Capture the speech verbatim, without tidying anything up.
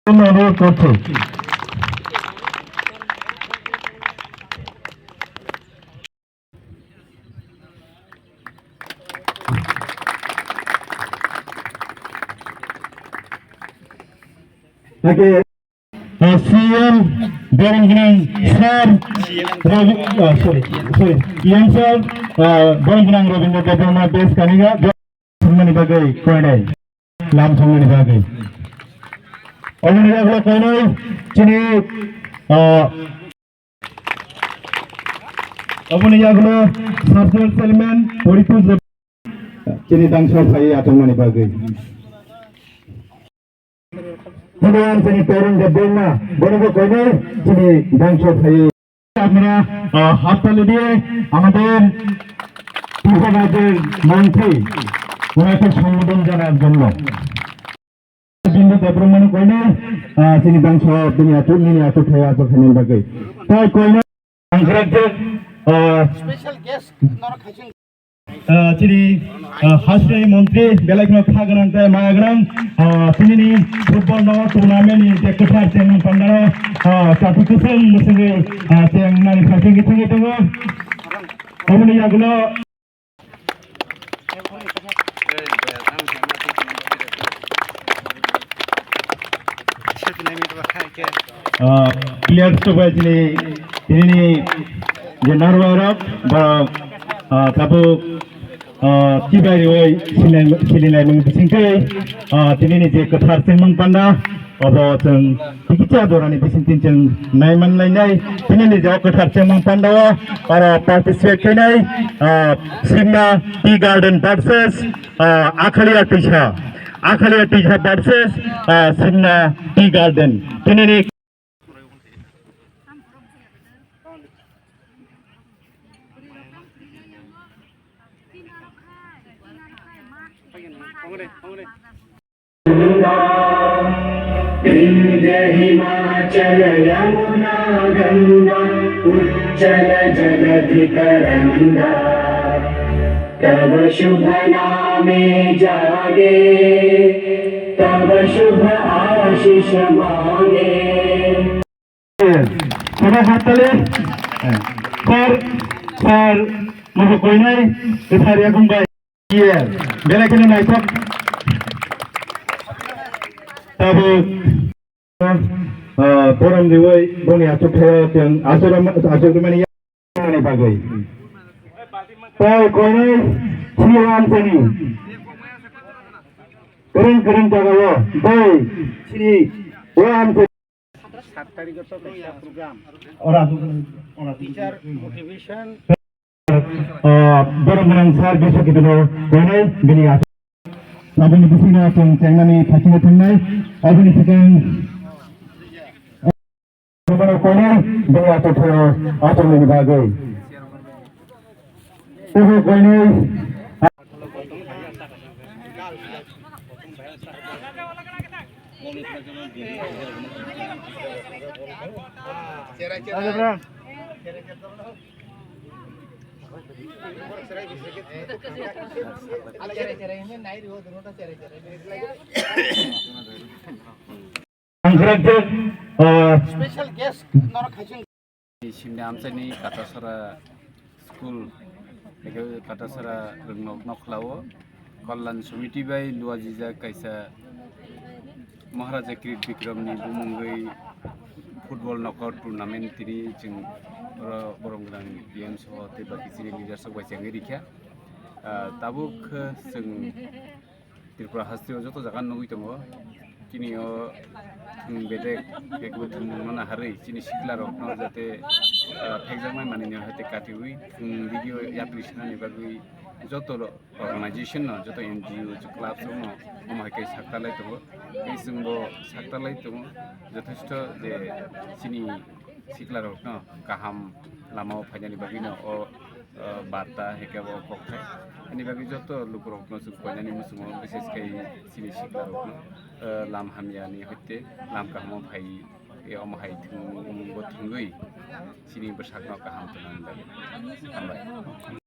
অনুরোধ করছি। তাকে, আহ, CM Boromgwnang sir Ravi, uh, sorry, sorry, E M sir, uh, Boromgwnang Rabindra Debbarma Bes Kaniga, thumnani bagwi koinai, lam thumnani bagwi. Oboni yagulo koinai chini, uh, oboni yagulo Circle Chairman Poritu Deb-, chini dangsa phai achomnani bagwi. Bhagwan chini Tarun Debbarma, bono bo koinai chini dangsa phai. আমরা, আহ, হাততালি দিয়ে আমাদের ত্রিপুরা রাজ্যের মন্ত্রী ওনাকে সম্বোধন জানার জন্য। Bindu Debbarmano koinai, ah, chini bangso bini atuk, nini atuk thaya atuk khainani bagwi. Tai koinai ang khorokjak, ah, special guest norok khaising. Ah, chini, ah, hasri montri belai kheno kha gwnang tei maya gwnang, ah, tinini football no tournament ni je kwthar chengmung pandano, ah, chati kwchwng mwswgwi, ah, chengnani phaisingwi thangwi tongo. Oboni yagulo Ah, players rok bai chini, tinini je narwai rok ba, ah, tabuk, ah, chibai riwi silai, silai mung bising tei, ah, tinini je kwthar chengmung panda, obo chwng Tikisa jorani bisingtwi chwng naiman lainai, tinini je o kwthar chengmung pandao, oro participate khainai, ah, Simna Tea Garden versus, ah, Akhalia Tisa, Akhalia Tisa versus, ah, Simna Tea Garden. Tinini Ganga, विंध्य हिमाचल यमुना गंगा, उच्चल जलधि तरंगा। तव शुभ नामे जागे, तव शुभ आशीष मांगे। Sabo hattali, sir, sir, moso koinai, sir yakung bai. Belai kheno naithok. Tabuk, ah, borom riwi boni achuk thaio chwng achuk rim-, achuk rimani bagwi. Tai koinai, chini o amchaini. Kwrwng kwrwng jagao, bai, chini o amchaini. Sat tarikh o to kaisa program. Ora, ora. Teacher motivation. Ah, borok gwnang sir Biswakitino koinai bini as-, aboni bisingno chwng chengnani phaisingwi thangnai. Aboni swkang borok koinai bini achuk thaio achukmani bagwi. Tebo koinai. Ang khorokjak, ah, special guest norok khaising. Simna amchaini Katasara school, eke Katasara rwngnok nokhlao Kalyan Samiti bai luajijak kaisa Maharaja Kirit Bikram ni bumungwi football knockout tournament tini chwng oro borom gwnang D M soho tei baki chini leaders rok bai chengwi rikha. Ah, tabuk, eh, chwng Tripura hasteo joto jaga nugwi tongo. Chini o thwng bedek, kebo thwngmung no naharwi chini sikla rok no jate, ah, phekjaknai manwi no hai tei katiwi thwng video yapri sanani bagwi joto ro-, organization no, joto N G O, clubs rok no omo hai khe saktalai tongo. Tei chwngbo saktalai tongo jothesto je chini siklarokno kaham lamao phainani bagwino o, o, barta hai khe bo kokthai. Ani bagwi joto lukurokno chwng koinani muchungo, bises khe chini siklarokno, o, lam hamyani hoite lam kahamo phai, e, omo hai thwng, bo thwngwi chini bwsakno kaham tongna bagwi. Hambai.